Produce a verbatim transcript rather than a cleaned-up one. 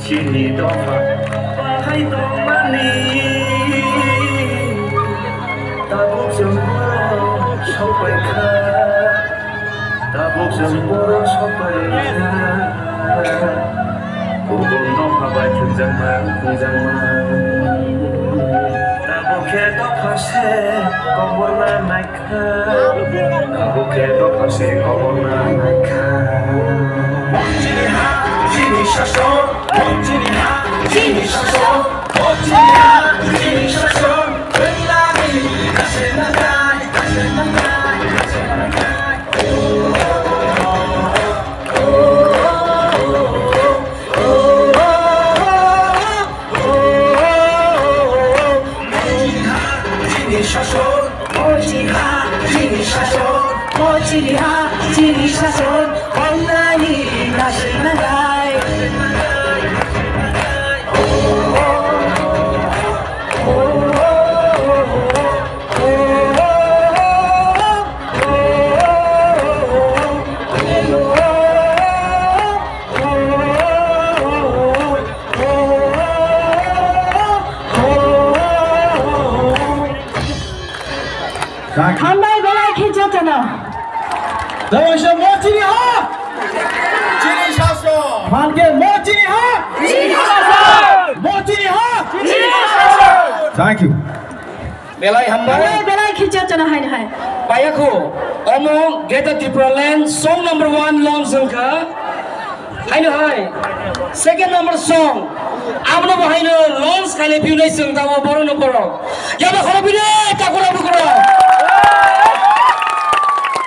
Chini dopha bahai tongmani tabuk chwng borok sokpai kha, tabuk chwng borok sokpai kha. Kubun dopha bai thwngjakma, thwngjakma. Tabuk khe dopha se koborma nai Tabuk khe dopha se koborma nai kha. Chini ha, chini sason, chini ha, chini sason, chini ha, chini sason. Chini ha, chini sason, o chini ha, chini sason, o chini ha, chini sason, onnani nasinangai. Hambai belai khe jotono. Tei waisa mo chini ha? Chini sason. Phan khe mo chini ha? Chini sason. Mo chini ha? Chini sason. Thank you. Belai hambai. Belai, belai khe jotono haino hai. Payakho, omo Greater Tripura Land song number one launch wngkha. Haino hai, second number song. Abono bo haino launch khailai phiyunai chwng tamo borok no borok. Yaba khoro bini takura bukuro.